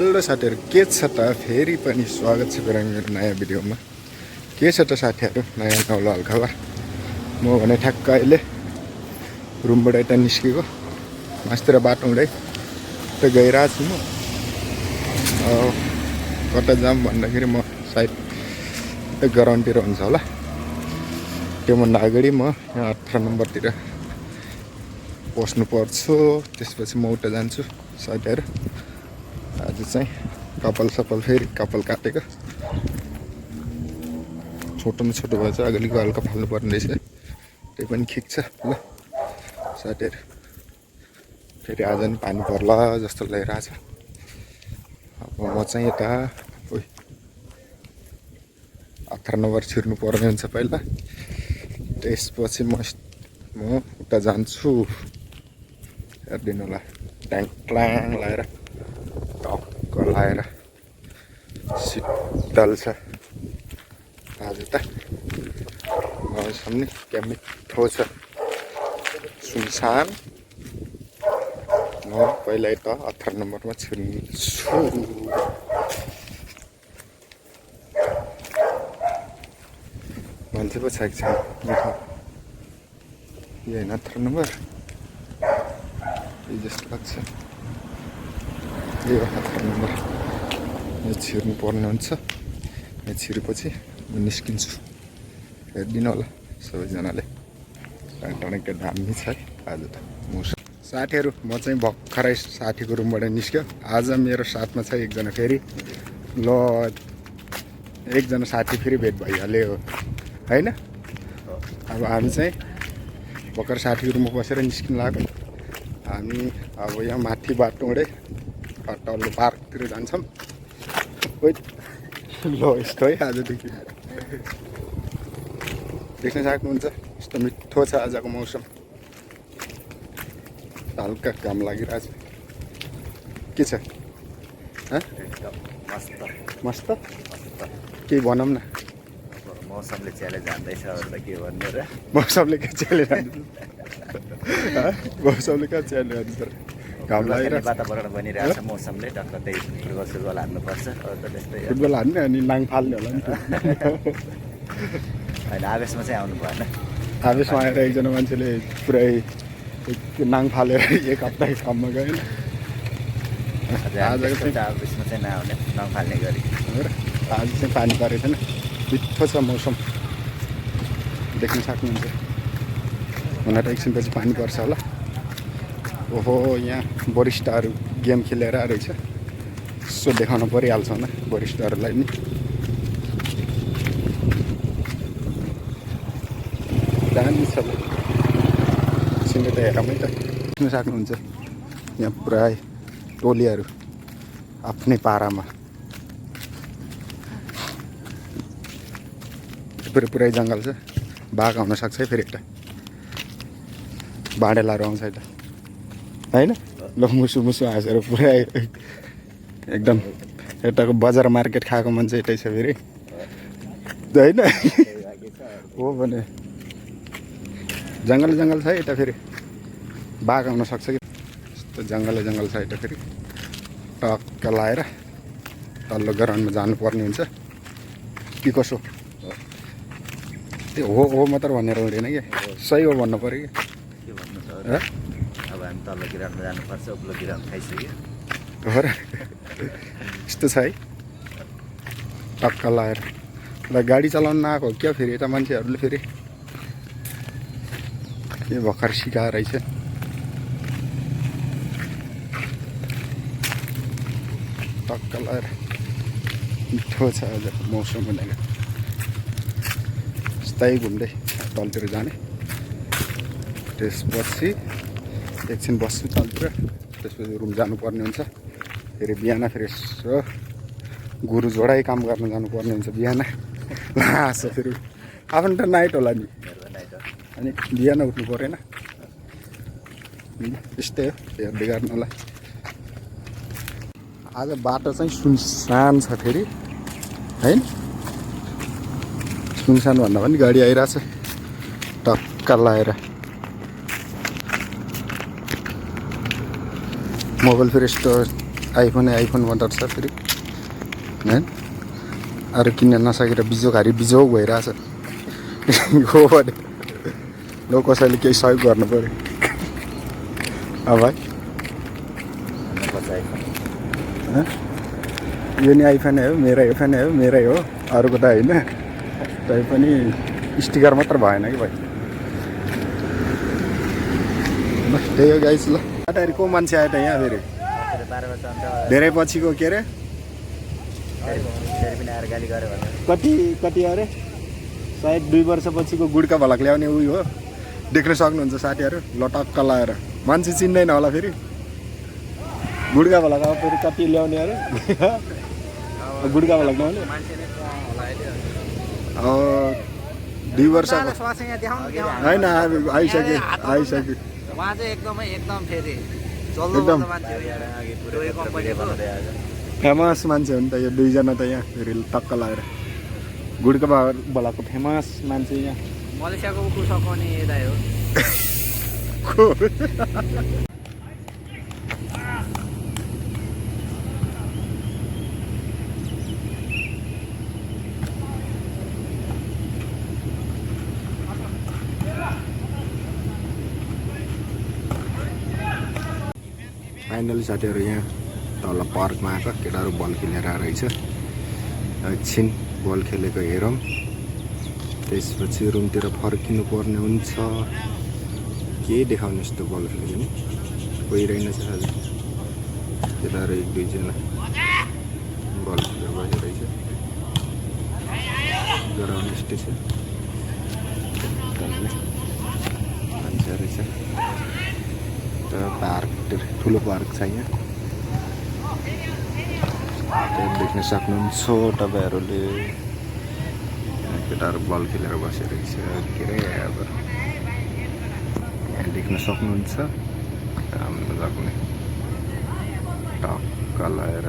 Hello साथीहरु, के छ त? फेरि पनि स्वागत छ मेरो नयाँ भिडियोमा। के छ त साथीहरु, नयाँ नौलो हालखबर। म भने ठ्याक्क अहिले रुमबाट यता निस्केको, मास्तिर बाटो हुँदै त गइरहेको छु म। कता जाम भन्दाखेरि म सायद ग्राउन्डतिर हुन्छ होला। त्योभन्दा अगाडि म यहाँ 18 नम्बरतिर पस्नु पर्छ, त्यसपछि म उता जान्छु साथीहरु। आज चाहिँ कपाल सपाल फेरि कपाल काटेको, छोटो न छोटो भएछ, अगाडिको हल्का फाल्नु पर्ने रहेछ, त्यही पनि ठिक छ ल साथीहरु। फेरि आज नि पानी पर्ला जस्तो लागिरहेछ। अब म चाहिँ यता 18 नम्बर छिर्नु पर्ने हुन्छ पहिला, त्यसपछि म उता जान्छु। हेर्दिनु होला, ट्याङ ट्ल्याङ लाएर टक्क लाएर शीतल छ आज त। मौसम नि क्या मिठो छ, सुनसान। म पहिला यता 18 नम्बरमा छिर्छु। मान्छे पो छैन मिठो, यो होइन 18 नम्बर, यो जस्तो लाग्छ। यो 18 नम्बर यहाँ छिर्नु पर्ने हुन्छ। यहाँ छिरेपछि म निस्किन्छु। हेरिदिनु होला सबैजनाले। टनक्क दामी छ आज त मौसम। साथीहरु, म चाहिँ भर्खरै साथीको रुमबाट निस्क्यो। आज मेरो साथमा छ एकजना फेरि। ल, एकजना साथी फेरि भेट भइहाल्यो हैन। अब हामी चाहिँ भर्खर साथीको रुममा बसेर निस्किनु लाग्यो। हामी अब यहाँ माथि बाटो हुँदै तल्लो पार्कतिर जान्छौँ। ल यस्तो है आजदेखि। देख्न सक्नुहुन्छ यस्तो मिठो छ आजको मौसम। हल्का घाम लागिरहेछ। के छ मस्त केही भनौँ न। मौसमले च्यालेन्ज हान्दैछ भनेर के भन्ने र? मौसमले के च्यालेन्ज हान्छ? मौसमले कहाँ च्यालेन्ज हान्छ? घाम लागिरहेछ, वातावरण बनिरहेछ मौसमले। टक्क त्यही फुटबल सुटबल हान्नुपर्छ। त्यस्तै फुटबल हान्ने अनि नाङ फाल्ने होला नि। होइन, आवेशमा चाहिँ आउनु भएन। आवेशमा आएर एकजना मान्छेले पुरै नाङ फालेर एक हप्तासम्म गएन। आजको चाहिँ आवेशमा चाहिँ नआउने, नफाल्ने गरी। आज चाहिँ पानी परेको थिएन, मिठो छ मौसम, देख्न सक्नुहुन्छ। हुन त एकछिनपछि पानी पर्छ होला। ओहो, यहाँ वरिष्ठहरू गेम खेलेर रहेछ। यसो देखाउन परिहाल्छ होला वरिष्ठहरूलाई नि। दामी छ, एकछिन त हेरौँ है त। देख्न सक्नुहुन्छ यहाँ पुरा टोलीहरू आफ्नै पारामा। पुरै जङ्गल छ, बाघ आउन सक्छ है फेरि। एउटा बाँडेलाहरू आउँछ यता होइन। ल मुसु मुसु हाँसेर पुरै एकदम यताको बजार मार्केट खाएको मान्छे यतै छ फेरि होइन। हो भने जङ्गल जङ्गल छ यता फेरि, बाघ आउन सक्छ कि। यस्तो जङ्गल छ यता फेरि। टक्क लाएर तल्लो ग्राउन्डमा जानुपर्ने हुन्छ कि कसो। त्यो हो मात्र भनेर हुँदैन क्या, सही हो भन्नु पऱ्यो कि। के भन्नु छ र? अब हामी तल्लो ग्राउन्डमा जानुपर्छ, उप्लो ग्राउन्ड खाइसक्यो। हो र, यस्तो छ है। टक्क लाएर ल, गाडी चलाउनु नआएको क्या फेरि यता मान्छेहरूले? फेरि के भर्खर सिकाएर रहेछ। टक्क लाएर मिठो छ आजको मौसम भनेको। यस्तै घुम्दै तलतिर जाने, त्यसपछि एकछिन बस्छु तलतिर, त्यसपछि रुम जानुपर्ने हुन्छ। फेरि बिहान फेरि यसो गुरु जोडाइ काम गर्न जानुपर्ने हुन्छ बिहान। लास फेरि आफ्नो त नाइट होला नि, अनि बिहान उठ्नु परेन। यस्तै हो, हेर्दै गर्नु होला। आज बाटो चाहिँ सुनसान छ फेरि होइन। सुनसान भन्दा पनि गाडी आइरहेछ टक्क लाएर। मोबाइल फेरि यस्तो आइफोन मटर छ फेरि होइन अरू किन्न नसकेर बिजोघारी बिजोग भइरहेछ हो भने ल कसैले केही सहयोग गर्नु पऱ्यो भाइ यो नि आइफोनै हो मेरै हो अरूको त होइन तै पनि स्टिकर मात्र भएन कि भाइ ल त्यही हो गाइस ल टाढी को मान्छे आयो त यहाँ फेरि धेरै पछिको के अरे कति अरे सायद 2 वर्षपछिको गुड्का भलक ल्याउने उयो हो देख्न सक्नुहुन्छ साथीहरू लटक्क लाएर मान्छे चिन्दैन होला फेरि गुड्का भलक अब फेरि कति ल्याउने अरे गुड्का भलक ल्याउने 2 वर्ष होइन आइसक्यो उहाँ चाहिँ एकदम फेरि एकदम फेमस मान्छे हो नि त यो दुईजना त यहाँ फेरि टक्क लगाएर गुड्का भलाको फेमस मान्छे यहाँ मलेसियाको उखु सकाउने दाइ हो फाइनली साथीहरू यहाँ तल पार्कमा आएको केटाहरू बल खेलेर रहेछ एकछिन बल खेलेको हेरौँ त्यसपछि रुमतिर फर्किनु पर्ने हुन्छ के देखाउने यस्तो बल खेलेको नि कोही रहेनछ आज केटाहरू 1-2 जना बल खेलेर बसिरहेछ गराउने स्टेसन मान्छे रहेछ पार्क ठुलो पार्क छ यहाँ देख्न सक्नुहुन्छ तपाईँहरूले केटाहरू बल खेलेर बसिरहेछ के अरे अब यहाँ देख्न सक्नुहुन्छ राम्रो लाग्ने टक्क लगाएर